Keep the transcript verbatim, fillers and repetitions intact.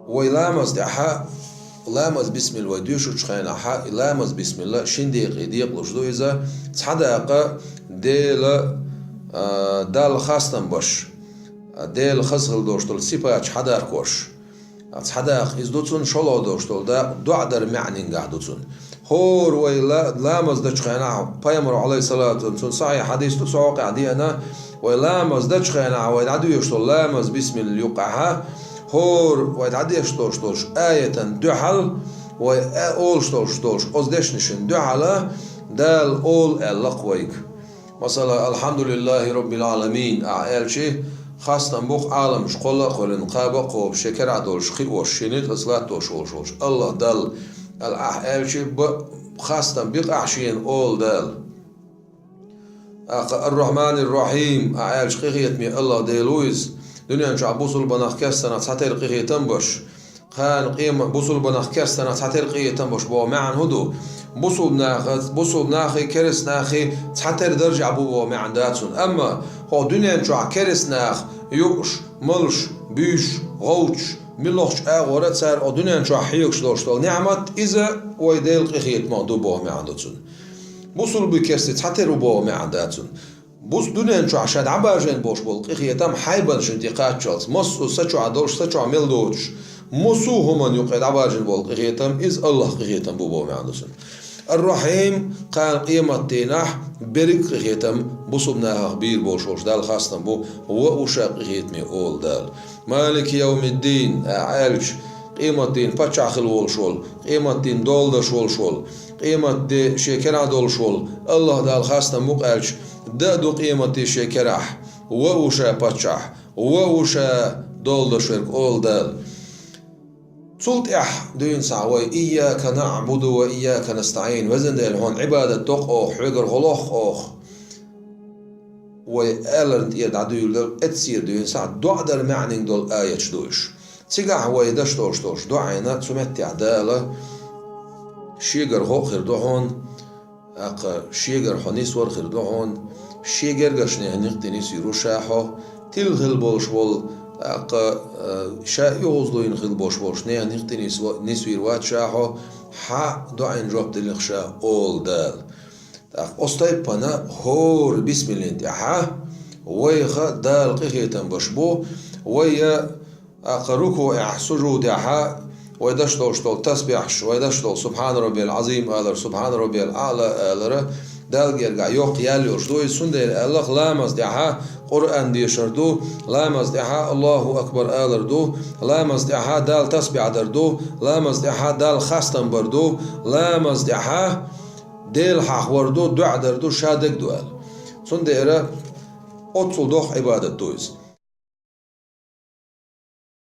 Вай ламаз тӀехьа, ламаз бисмилла вай доьшучу хенахьа, и ламаз бисмилла шин декъе декъалуш ду иза, цхьа дакъа Дела, а, Далла хастам беш, а, Дела хаза хила долуш долу сипаташ хьадархош. А, цхьа дакъа иза ду цунна, шолгӀа долуш долу дакъа доӀа дар маьӀнингахь ду цунна. ХӀора вай ла-, ламаз дечу хенахь, пайхамар, Ӏалайхиссалату вассалам, цунна сахьихь хьадис ду, цу хьокъехь деана, вай ламаз дечу хенахь, вай дӀадоьшуш долу ламаз бисмилла юкъахьа, хӀора вай дӀадеш долуш долуш аятан дуьхьал, вай а-, олуш долуш долуш оцу дешнашна дуьхьала, Дала олу аьлла-кх вайга. Масала, «Алхьамдулиллахи Роббил Ӏаламин» ахь аьлчи, хастам бу-кх Ӏаламаш кхолла а кхоьллина, кхаба а кхобуш, шен керахь долуш, кхиош, шен ницкъаца латтош волуш волчу АллахӀ Далла, аьлла ахь аьлчи, ба-, хастам бикъахь шена олу Дала. ТӀаккха «Ар-Рахьманир-Рахьим» ахь аьлча, къинхетаме АллахӀ Дела ву иза, дуьнен чохь бусулба нах керстанах цхьатерра къинхетам беш, кхана къема-, бусулба нах керстанах цхьатерра къинхетам беш боху маьӀна хӀун ду? Бусулба нахаца, бусулба нахи, керста нахи цхьатерра даржехь бу боху маьӀна дац цунна. Амма хӀокху дуьнен чохь керста нах юуш, малуш, буьйш, гӀовттуш, муьлххачу агӀора цара хӀокху дуьнен чохь хьоьгуш долуш долу неӀмат, иза вай Делан къинхетамах ду боху маьӀна ду цунна. Бусулба, керста цхьатерра ву боху маьӀна дац цунна. Бус-, дуьнен чохь ша дӀабажийна болуш болу къинхетам хьайбанашна тӀе кхаччалц, массо а са чохь долуш, са чохь мел доцуш, массо а хӀуманна юкъе дӀабажийна болу къинхетам, иза АллахӀ къинхетам бу боху маьӀна ду цунна. Ар-Рахьим, кхана къематдийнахь берриг а къинхетам бусулба нахах бийр болуш волчу Далла хастам бу, ва ву ша къинхетаме олу Дала. «Малики йовмиддин» ахь аьлча, къематдийнан паччахь хила волуш волу, къематдийнан дола деш волуш волу, къематде шен керахь долуш волу АллахӀ Далла хастам бу-кх аьлча, дан а ду къематде шен керахь, ва а ву ша паччахь, ва а ву ша дола деш верг, олу Дала. Цул тӀаьхьа дуьйна схьа вай: «Ийяка наъбуду ва ийяка настаӀин», Везан Дела, хьуна Ӏибадат до-кх оха, хьоьгара гӀо лоху оха. Вай аларна тӀера дӀадуьйладо, эццера дуьйна схьа доӀа дар маьӀнинг долу аяташ ду уьш. Цигахь вай деш долуш долуш доӀина, цу меттехь Дала: «Шегара гӀо а хир ду хьуна, тӀаккха шегара хьо нисвар а хир ду хьуна, шен гергарчу нехан некъа тӀе нисвийр ву ша хьо, тилла хила болуш волу, тӀаккха, а, ша оьгӀазлуйна хила болуш болчу нехан некъа тӀе нисва-, нисвийр вац ша хьо, хьан доӀина жоп дели-кх ша», олу Дала. ТӀаккха оцу тайпана хӀора бисмиллин тӀаьхьа вайха Дала къинхетам беш бу, вай я, тӀаккха рукуӀехь, сужудехьа, вай деш долуш долу тасбихьаш, вай деш долу «Субхьана Роббиял Ӏазим» алар, «Субхьана Роббиял Аъла» алара, Далла гергахь йоккха ял йолуш ду иза, цундела аьлла-кх, ламаз тӀаьхьа Къуръан дешар ду, ламаз тӀаьхьа «Аллаху Акбар» алар ду, ламаз тӀаьхьа Далла тасбихь дар ду, ламаз тӀаьхьа Далла хастам бар ду, ламаз тӀаьхьа Дела хьахор ду, доӀа дар ду, ша дерг ду аьлла. Цундела оццул доккха Ӏибадат ду иза.